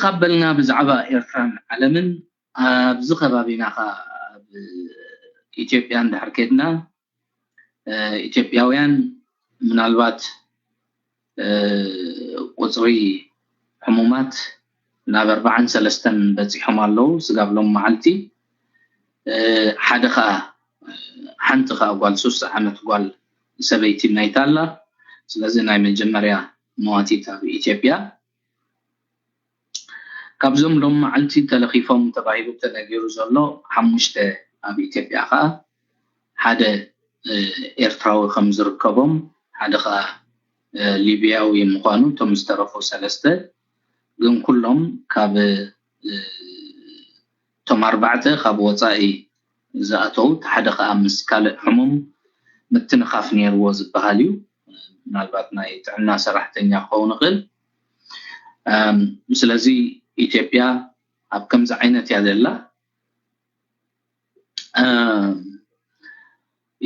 ካብ በልና ብዛዕባ ኤርትራን ዓለምን ኣብዚ ከባቢና ኸዓ ኣብ ኢትዮጵያ እንድሕር ከድና ኢትዮጵያውያን ምናልባት ቁፅሪ ሕሙማት ናብ ኣርባዓን ሰለስተን በፂሖም ኣለዉ። ስጋብ ሎም መዓልቲ ሓደ ኸዓ ሓንቲ ኸዓ ጓል ሶስት ዓመት ጓል ሰበይቲ ናይታ ኣላ። ስለዚ ናይ መጀመርያ መዋቲት ኣብ ኢትዮጵያ ካብዞም ሎም መዓልቲ ተለኺፎም ተባሂሉ ተነጊሩ ዘሎ ሓሙሽተ ኣብ ኢትዮጵያ ኸዓ ሓደ ኤርትራዊ ከም ዝርከቦም ሓደ ኸዓ ሊብያዊ ምዃኑ እቶም ዝተረፉ ሰለስተ ግን ኩሎም ካብ እቶም ኣርባዕተ ካብ ወፃኢ ዝኣተው ሓደ ኸዓ ምስ ካልእ ሕሙም ምትንኻፍ ነይርዎ ዝበሃል እዩ። ምናልባት ናይ ጥዕና ሰራሕተኛ ክኸውን ይኽእል። ስለዚ ኢትዮጵያ ኣብ ከምዚ ዓይነት እያ ዘላ።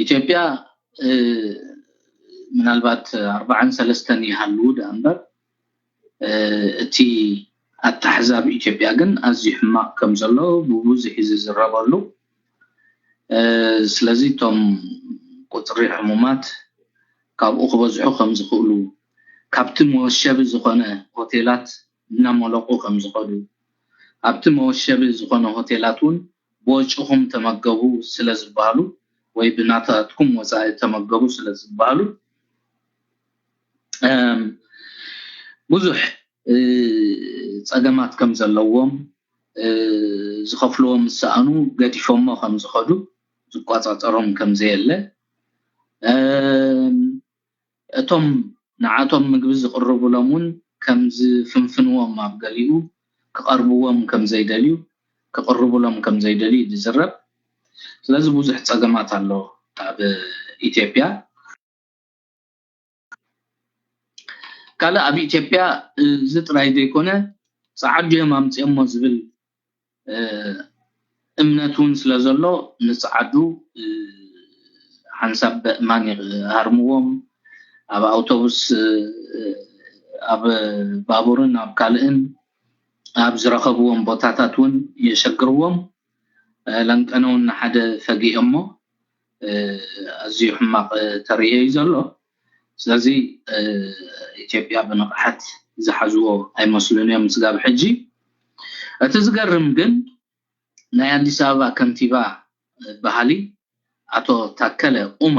ኢትዮጵያ ምናልባት ኣርባዓን ሰለስተን ይሃልዉ ደኣ እምበር እቲ ኣተሓሕዛ ኣብ ኢትዮጵያ ግን ኣዝዩ ሕማቕ ከም ዘሎ ብብዙሕ እዩ ዝዝረበሉ። ስለዚ እቶም ቁፅሪ ሕሙማት ካብኡ ክበዝሑ ከም ዝኽእሉ ካብቲ መወሸቢ ዝኾነ ሆቴላት እናመለቑ ከም ዝኸዱ ኣብቲ መወሸቢ ዝኾነ ሆቴላት እውን ብወጪኹም ተመገቡ ስለ ዝበሃሉ ወይ ብናታትኩም ወፃኢ ተመገቡ ስለ ዝበሃሉ ብዙሕ ፀገማት ከም ዘለዎም ዝኸፍልዎ ምስ ሰኣኑ ገዲፎሞ ከም ዝኸዱ ዝቋፃፀሮም ከም ዘየለ እቶም ንዓቶም ምግቢ ዝቕርቡሎም እውን ከም ዝፍንፍንዎም ኣብ ገሊኡ ክቐርብዎም ከም ዘይደልዩ ክቕርቡሎም ከም ዘይደልዩ ዝዝረብ። ስለዚ ብዙሕ ፀገማት ኣሎ ኣብ ኢትዮጵያ። ካልእ ኣብ ኢትዮጵያ እዚ ጥራይ ዘይኮነ ፃዓዱ እዮም ኣምፅኦሞ ዝብል እምነት እውን ስለ ዘሎ ንፃዓዱ ሓንሳብ በእማን ይሃርምዎም፣ ኣብ ኣውቶቡስ፣ ኣብ ባቡርን ኣብ ካልእን ኣብ ዝረኸብዎም ቦታታት እውን የሸግርዎም። ለንቀነ እውን ንሓደ ፈጊኦሞ ኣዝዩ ሕማቕ ተርእዮ እዩ ዘሎ። ስለዚ ኢትዮጵያ ብንቕሓት ዝሓዝዎ ኣይመስሉን እዮም ስጋብ ሕጂ። እቲ ዝገርም ግን ናይ ኣዲስ ኣበባ ከንቲባ በሃሊ ኣቶ ታከለ ኡማ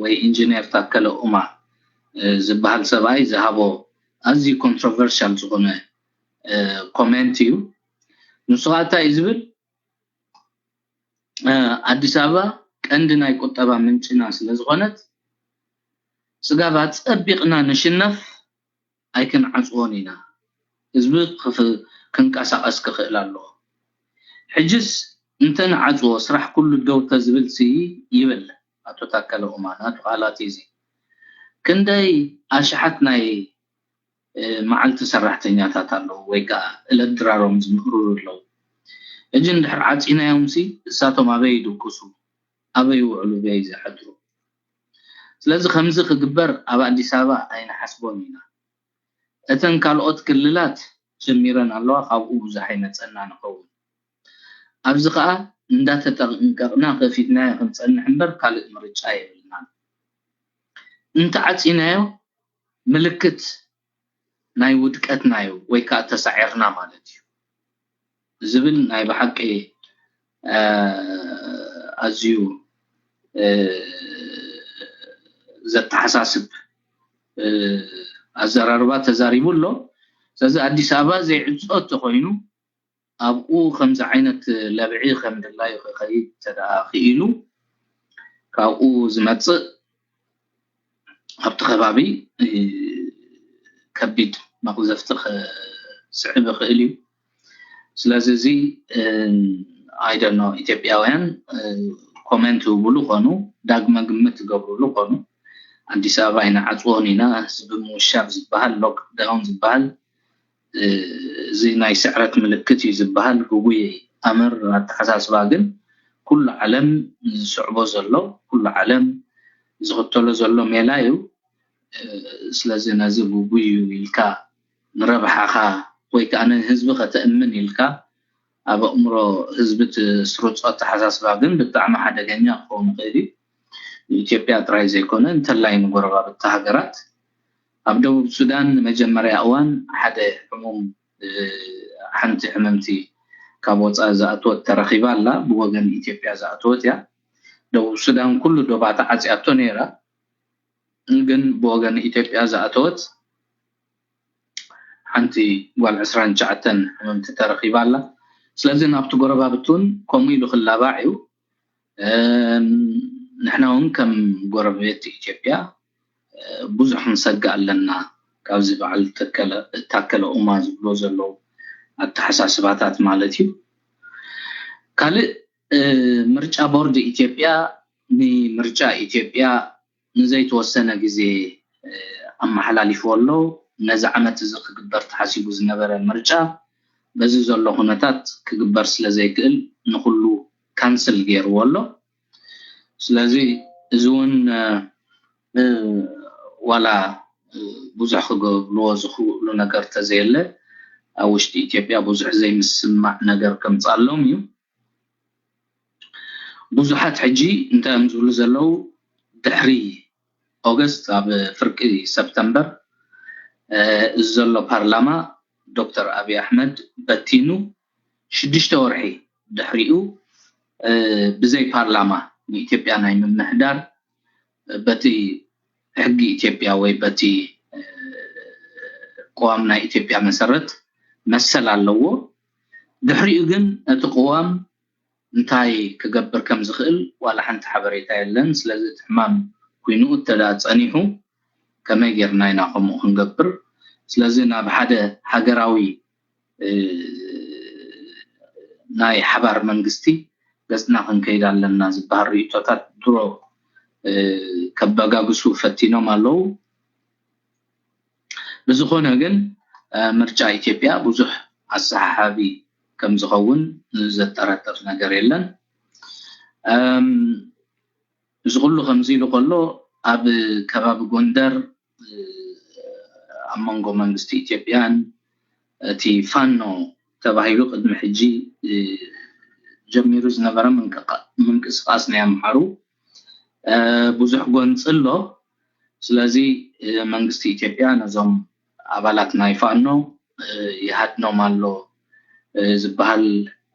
ወይ ኢንጂነር ታከለ ኡማ ዝበሃል ሰብኣይ ዝሃቦ ኣዝዩ ኮንትሮቨርሻል ዝኾነ ኮሜንት እዩ። ንሱ ከዓ እንታይ እዩ ዝብል? ኣዲስ ኣበባ ቀንዲ ናይ ቁጠባ ምንጭና ስለ ዝኾነት ስጋብ ኣፀቢቕና ንሽነፍ ኣይክንዓፅዎን ኢና። ህዝቢ ክንቀሳቐስ ክኽእል ኣለዎ። ሕጅስ እንተንዓፅዎ ስራሕ ኩሉ ደው ተዝብል ሲ ይብል ኣቶ ታከለ ኡማ። ናቱ ቃላት እዚ ክንደይ ኣሽሓት ናይ መዓልቲ ሰራሕተኛታት ኣለዉ ወይ ከዓ እለት ድራሮም ዝምህርሩ ኣለዉ። ሕጂ እንድሕር ዓፂናዮም ሲ እሳቶም ኣበይ ይድቅሱ፣ ኣበይ ይውዕሉ፣ በይ ዝሕድሩ። ስለዚ ከምዚ ክግበር ኣብ ኣዲስ ኣበባ ኣይንሓስቦን ኢና። እተን ካልኦት ክልላት ጀሚረን ኣለዋ፣ ካብኡ ብዙሕ ኣይመፀና ንኸውን። ኣብዚ ከዓ እንዳተጠንቀቕና ከፊትናዮ ክንፀንሕ እምበር ካልእ ምርጫ የብልናን። እንተዓፂናዮ ምልክት ናይ ውድቀትና እዩ ወይ ከዓ ተሳዒርና ማለት እዩ ዝብል ናይ ብሓቂ ኣዝዩ ዘተሓሳስብ ኣዘራርባ ተዛሪቡ ኣሎ። ስለዚ ኣዲስ ኣበባ ዘይዕፆ እንተኮይኑ ኣብኡ ከምዚ ዓይነት ለብዒ ከም ድላዩ ክኸይድ እንተደኣ ክኢሉ ካብኡ ዝመፅእ ኣብቲ ከባቢ ከቢድ መቕዘፍቲ ክስዕብ ይኽእል እዩ። ስለዚ እዚ ኣይደኖ ኢትዮጵያውያን ኮሜንት ይብሉ ኮኑ ዳግመ ግምት ይገብሩሉ ኮኑ ኣዲስ ኣበባ ኣይንዓፅዎን ኢና ህዝቢ ምውሻብ ዝበሃል ሎክዳውን ዝበሃል እዚ ናይ ስዕረት ምልክት እዩ ዝበሃል ግጉይ ኣምር ኣተሓሳስባ ግን ኩሉ ዓለም ዝስዕቦ ዘሎ ኩሉ ዓለም ዝኽተሎ ዘሎ ሜላ እዩ። ስለዚ ነዚ ግጉይ እዩ ኢልካ ንረብሓኻ ወይ ከዓ ንህዝቢ ከተእምን ኢልካ ኣብ ኣእምሮ ህዝቢ ትስርፆ ኣተሓሳስባ ግን ብጣዕሚ ሓደገኛ ክኸውን ይኽእል እዩ። ንኢትዮጵያ ጥራይ ዘይኮነ እንተላይ ንጎረባብቲ ሃገራት። ኣብ ደቡብ ሱዳን ንመጀመርያ እዋን ሓደ ሕሙም ሓንቲ ሕምምቲ ካብ ወፃኢ ዝኣተወት ተረኺባ ኣላ። ብወገን ኢትዮጵያ ዝኣተወት እያ። ደቡብ ሱዳን ኩሉ ዶባ ተዓፅያቶ ነይራ፣ ግን ብወገን ኢትዮጵያ ዝኣተወት ሓንቲ ጓል ዕስራን ትሽዓተን ሕምምቲ ተረኺባ ኣላ። ስለዚ ናብቲ ጎረባብቲ እውን ከምኡ ኢሉ ክላባዕ እዩ። ንሕና እውን ከም ጎረቤት ኢትዮጵያ ብዙሕ ክንሰግእ ኣለና፣ ካብዚ በዓል ታከለ ኡማ ዝብሎ ዘለዉ ኣተሓሳስባታት ማለት እዩ። ካልእ ምርጫ ቦርድ ኢትዮጵያ ንምርጫ ኢትዮጵያ ንዘይተወሰነ ግዜ ኣመሓላሊፍዎ ኣሎ። ነዚ ዓመት እዚ ክግበር ተሓሲቡ ዝነበረ ምርጫ በዚ ዘሎ ኩነታት ክግበር ስለዘይክእል ንኩሉ ካንስል ገይርዎ ኣሎ። ስለዚ እዚ እውን ዋላ ብዙሕ ክገብርዎ ዝኽእሉ ነገር ተዘየለ ኣብ ውሽጢ ኢትዮጵያ ብዙሕ ዘይምስማዕ ነገር ከምፅኣሎም እዩ። ብዙሓት ሕጂ እንታይ እዮም ዝብሉ ዘለዉ? ድሕሪ ኦገስት ኣብ ፍርቂ ሰፕተምበር እዚ ዘሎ ፓርላማ ዶክተር ኣብይ ኣሕመድ በቲኑ ሽዱሽተ ወርሒ ድሕሪኡ ብዘይ ፓርላማ ንኢትዮጵያ ናይ ምምሕዳር በቲ ሕጊ ኢትዮጵያ ወይ በቲ ቅዋም ናይ ኢትዮጵያ መሰረት መሰል ኣለዎ። ድሕሪኡ ግን እቲ ቅዋም እንታይ ክገብር ከም ዝኽእል ዋላ ሓንቲ ሓበሬታ የለን። ስለዚ እቲ ሕማም ኩይኑ እተዳ ጸኒሑ ከመይ ጌርና ኢና ከምኡ ክንገብር? ስለዚ ናብ ሓደ ሃገራዊ ናይ ሓባር መንግስቲ ገጽና ክንከይድ ኣለና ዝበሃል ርእቶታት ድሮ ከበጋግሱ ፈቲኖም ኣለዉ። ብዝኾነ ግን ምርጫ ኢትዮጵያ ብዙሕ ኣሰሓሓቢ ከም ዝኸውን ዘጠራጥር ነገር የለን። እዚ ኩሉ ከምዚ ኢሉ ከሎ ኣብ ከባቢ ጎንደር ኣብ መንጎ መንግስቲ ኢትዮጵያን እቲ ፋኖ ተባሂሉ ቅድሚ ሕጂ ጀሚሩ ዝነበረ ምንቅስቃስ ናይ ኣምሓሩ ብዙሕ ጎንፂ ኣሎ። ስለዚ መንግስቲ ኢትዮጵያ ነዞም ኣባላት ናይ ፋኖ ይሃድኖም ኣሎ ዝበሃል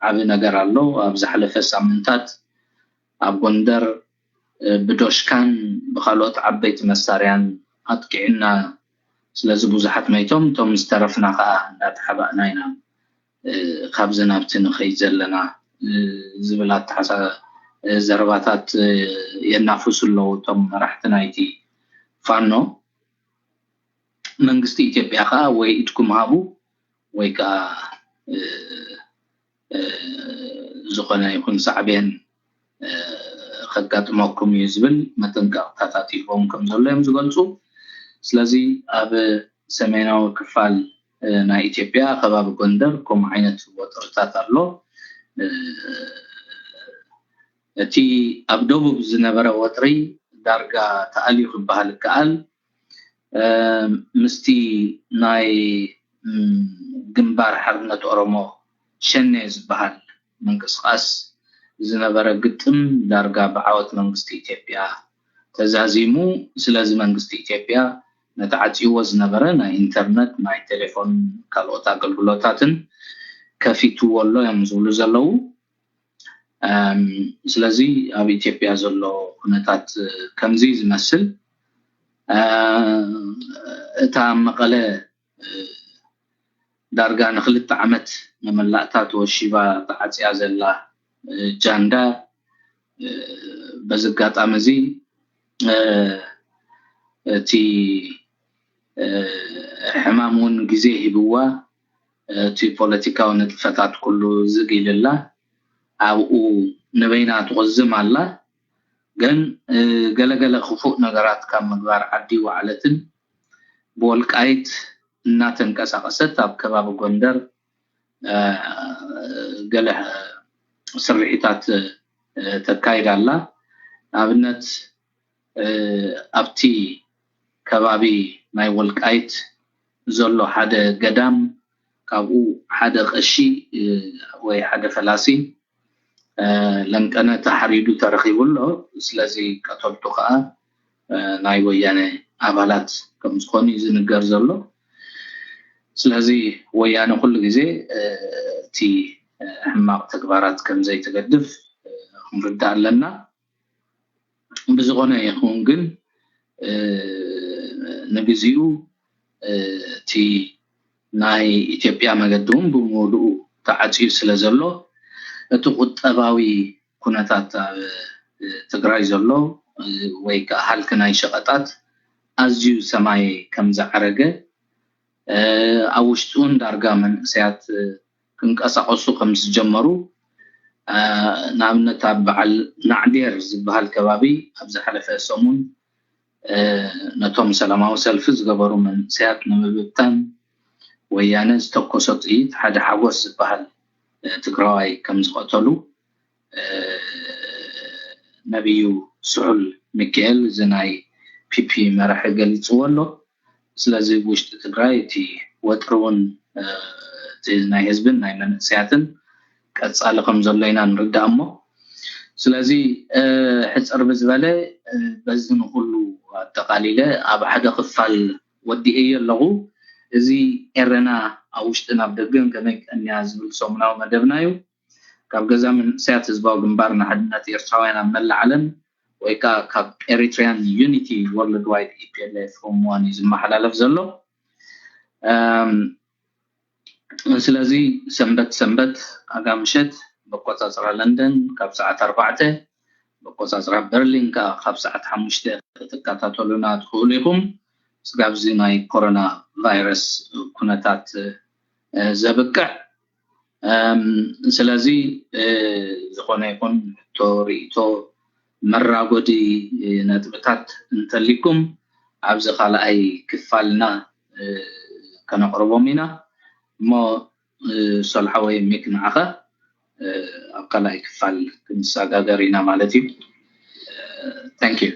ዓቢ ነገር ኣሎ። ኣብ ዝሓለፈ ሳምንታት ኣብ ጎንደር ብዶሽካን ብካልኦት ዓበይቲ መሳርያን ኣጥቂዕና። ስለዚ ብዙሓት መይቶም፣ እቶም ዝተረፍና ከዓ እንዳተሓባእና ኢና ካብዚ ናብቲ ንኸይድ ዘለና ዝብል ኣተሓሳ ዘረባታት የናፍሱ ኣለዉ እቶም መራሕቲ ናይቲ ፋኖ። መንግስቲ ኢትዮጵያ ከዓ ወይ ኢድኩም ሃቡ ወይ ከዓ ዝኾነ ይኹን ሳዕቤን ከጋጥመኩም እዩ ዝብል መጠንቀቕታታት ይህቦም ከም ዘሎ እዮም ዝገልፁ። ስለዚ ኣብ ሰሜናዊ ክፋል ናይ ኢትዮጵያ ከባቢ ጎንደር ከምኡ ዓይነት ወጥርታት ኣሎ። እቲ ኣብ ደቡብ ዝነበረ ወጥሪ ዳርጋ ተኣልዩ ክበሃል ይከኣል። ምስቲ ናይ ግንባር ሓርነት ኦሮሞ ሸኔ ዝበሃል ምንቅስቃስ ዝነበረ ግጥም ዳርጋ ብዓወት መንግስቲ ኢትዮጵያ ተዛዚሙ። ስለዚ መንግስቲ ኢትዮጵያ ነቲ ዓፅይዎ ዝነበረ ናይ ኢንተርነት፣ ናይ ቴሌፎን፣ ካልኦት ኣገልግሎታትን ከፊትዎ ኣሎ እዮም ዝብሉ ዘለዉ። ስለዚ ኣብ ኢትዮጵያ ዘሎ ኩነታት ከምዚ ዝመስል። እታ መቐለ ዳርጋ ንክልተ ዓመት ንመላእታ ተወሺባ ተዓፅያ ዘላ ጃንዳ፣ በዚ ኣጋጣሚ እዚ እቲ ሕማም እውን ግዜ ሂብዋ፣ እቲ ፖለቲካዊ ንጥፈታት ኩሉ ዝግ ኢልላ ኣብኡ ንበይና ትቕዝም ኣላ። ግን ገለገለ ክፉእ ነገራት ካብ ምግባር ዓዲ ወዓለትን ብወልቃይት እናተንቀሳቐሰት ኣብ ከባቢ ጎንደር ገለ ስርሒታት ተካይድ ኣላ። ንኣብነት ኣብቲ ከባቢ ናይ ወልቃይት ዘሎ ሓደ ገዳም ካብኡ ሓደ ቀሺ ወይ ሓደ ፈላሲ ለንቀነ ተሓሪዱ ተረኺቡ ኣሎ። ስለዚ ቀተልቱ ከዓ ናይ ወያነ ኣባላት ከም ዝኾኑ እዩ ዝንገር ዘሎ። ስለዚ ወያነ ኩሉ ግዜ እቲ ሕማቕ ተግባራት ከም ዘይትገድፍ ክንርዳእ ኣለና። ብዝኾነ ይኹን ግን ንግዚኡ እቲ ናይ ኢትዮጵያ መገዲ እውን ብምሉኡ ተዓፅዩ ስለ ዘሎ እቲ ቁጠባዊ ኩነታት ኣብ ትግራይ ዘሎ ወይ ከዓ ሃልኪ ናይ ሸቐጣት ኣዝዩ ሰማይ ከም ዝዓረገ ኣብ ውሽጡ እውን ዳርጋ መንእሰያት ክንቀሳቐሱ ከም ዝጀመሩ ንኣብነት ኣብ በዓል ናዕዴር ዝበሃል ከባቢ ኣብ ዝሓለፈ ሰሙን ነቶም ሰላማዊ ሰልፊ ዝገበሩ መንእሰያት ንምብታን ወያነ ዝተኮሶ ጥይት ሓደ ሓጎስ ዝበሃል ትግራዋይ ከም ዝቐተሉ ነቢዩ ስሑል ሚካኤል እዚ ናይ ፒፒ መራሒ ገሊፅዎ ኣሎ። ስለዚ ውሽጢ ትግራይ እቲ ወጥሪ እውን እቲ ናይ ህዝብን ናይ መንእሰያትን ቀፃሊ ከም ዘሎ ኢና ንርዳእ። እሞ ስለዚ ሕፅር ብዝበለ በዚ ንኩሉ ኣጠቃሊለ ኣብ ሓደ ክፋል ወዲኤዮ ኣለኹ። እዚ ኤረና ኣብ ውሽጥን ኣብ ደገን ከመይ ቀንያ ዝብል ሰሙናዊ መደብና እዩ። ካብ ገዛ መንእሰያት ህዝባዊ ግንባር ንሓድነት ኤርትራውያን ኣብ መላእ ዓለም ወይ ከዓ ካብ Eritrean Unity Worldwide E P L F Room One እዩ ዝመሓላለፍ ዘሎ። ስለዚ ሰንበት ሰንበት ኣጋ ምሸት በቆፃፅራ ለንደን ካብ ሰዓት ኣርባዕተ በቆፃፅራ በርሊን ከዓ ካብ ሰዓት ሓሙሽተ ክትከታተሉና ትኽእሉ ኢኹም። ስጋብ እዚ ናይ ኮሮና ቫይረስ ኩነታት ዘብቅዕ። ስለዚ ዝኾነ ይኹን ሕቶ፣ ርኢቶ፣ መራጎዲ ነጥብታት እንተሊኩም ኣብዚ ካልኣይ ክፋልና ከነቕርቦም ኢና። እሞ ሶል ሓወይ ሚክ ንዓኻ ኣብ ካልኣይ ክፋል ክንሰጋገር ኢና ማለት እዩ። Thank you።